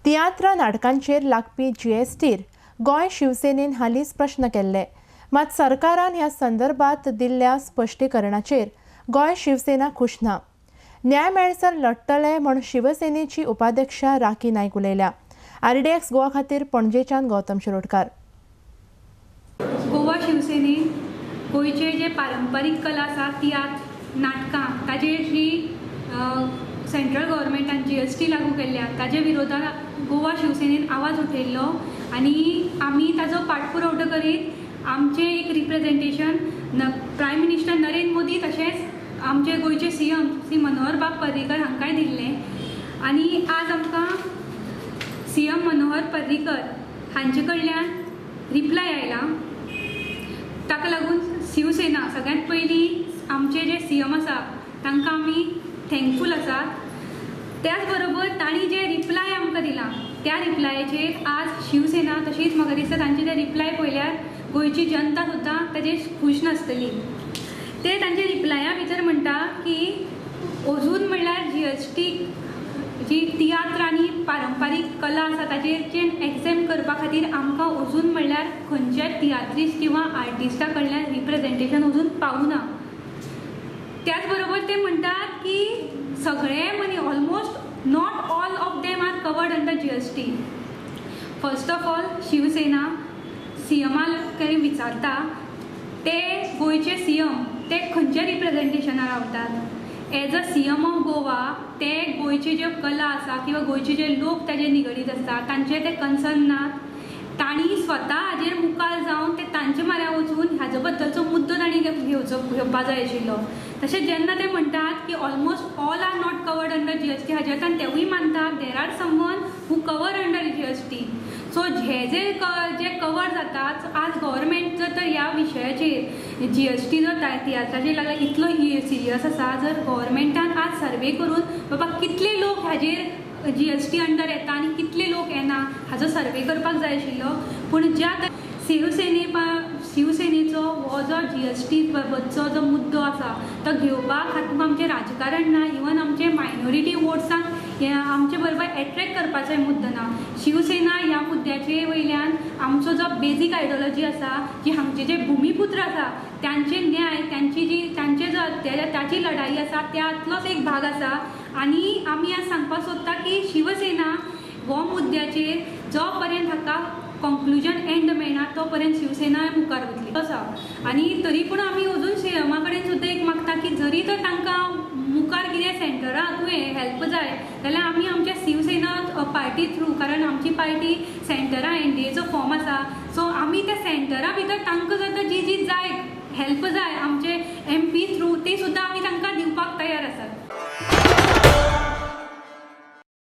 तियात्र नाटकांचेर लागपी जीएसटीर गोंय शिवसेनेन हालींच प्रश्न केल्ले, मात सरकारान ह्या संदर्भात दिल्ल्या स्पश्टीकरणाचेर गोंय शिवसेना खुश ना. न्याय मेळसर लढटले म्हूण शिवसेनेची उपाध्यक्षा राखी नायक उलयल्या. आरडीएक्स गोवा खातीर पणजेच्यान गौतम शिरोडकार. गोवा शिवसेनेन गोंयचे जे पारंपारीक कला आसा, तियात्र, नाटकां, ताजेर जी सेंट्रल गव्हर्मेंटान जीएसटी लागू केल्ल्या ताजे विरोधात गोवा शिवसेनेन आवाज उठयल्लो आनी आमी ताजो पाठपुरवठो करीत आमचें एक representation prime minister Narendra Modi तशेंच आमचे गोंयचे सीएम श्री मनोहर बाब पर्रीकर हांकांय दिल्लें. आनी आज आमकां सीएम मनोहर पर्रीकर हांचे कडल्यान रिप्लाय आयला. ताका लागून शिवसेना सगळ्यांत पयलीं आमचे जे सीएम आसा तांकां आमी थँकफूल आसात. त्याच बरोबर तांणी जे रिप्लाय आमकां दिला त्या रिप्लायाचेर आज शिवसेना तशीच म्हाका दिसता तांचे ते रिप्लाय पळयल्यार गोंयची जनता सुद्दां ताजेर खूश नासतली. ते तांचे रिप्लाया भितर म्हणटा की अजून म्हणल्यार जीएसटी जी तियात्र आनी पारंपारीक कला आसा ताचेर एग्झेम करपा खातीर आमकां अजून म्हणल्यार खंयच्याय तियात्रिस्ट किंवा आर्टिस्टा कडल्यान रिप्रेजेंटेशन अजून पावना. त्याच बरोबर ते म्हणटात की सगळे money almost not all of them are covered under GST. First of all Shiv Sena सीएमा कडेन विचारता ते गोंयचे सीएम ते खंयच्या रिप्रेजेंटेशनार रावतात. As a CM of Goa ते गोंयची ज्यो कला आसा किंवा गोंयचे जे लोक ताजे निगडीत आसता तांचे ते कन्सर्न नात. तांणी स्वता हाजेर मुखार जावन ते तांचे म्हऱ्या वचून हाजो बद्दलचो मुद्दो तांणी घेवपा जाय आशिल्लो. तशेंच जेन्ना ते म्हणटात की almost all are not covered under GST हाज्या तान तेवूय मानतात there are someone who cover under GST. So हे जे जे कवर जातात आज गव्हर्मेंट जर तर ह्या विशयाचेर जीएसटी जर तियात्राचेर लागला इतलो सिरियस आसा, जर गव्हर्मेंटान आज सर्वे करून बाबा कितले लोक हाजेर जीएसटी अंडर येता आनी कितले लोक येना हाजो सर्वे करपाक जाय आशिल्लो. पूण ज्या शिवसेनेचो हो जो जीएसटी बाबतचो जो मुद्दो आसा तो घेवपाक हातूंत आमचें राजकारण ना, इवन आमचे मायनॉरिटी वोट्सांक हे आमचे बरोबर एट्रेक्ट करपाचोय मुद्दो ना. शिवसेना ह्या मुद्द्याचे वयल्यान आमचो जो बेजीक आयडियोलॉजी आसा जी हांगचे जे भुमीपुत्र आसा तांचे न्याय तांची जी तांचे जो अत्याचार ताची लढाई आसा त्यातलोच एक भाग आसा. आनी आमी आज सांगपाक सोदता की शिवसेना हो मुद्द्याचेर जो पर्यंत हाका कॉन्क्लुजन एंड मेळना तो पर्यंत शिवसेना मुखार वतली आसा. आनी तरी पूण आमी अजून सीएमा कडेन सुद्दां एक मागता की जरी तर तांकां मुखार कितें सेंटराकूय हेल्प जाय जाल्यार आमी आमच्या शिवसेना पार्टी थ्रू, कारण आमची पार्टी सेंटरा एनडीएचो फॉर्म आसा, सो आमी त्या सेंटरा भितर तांकां जर तर जी जी जाय हेल्प जाय आमचे एमपी थ्रू ती सुद्दां आमी तांकां दिवपाक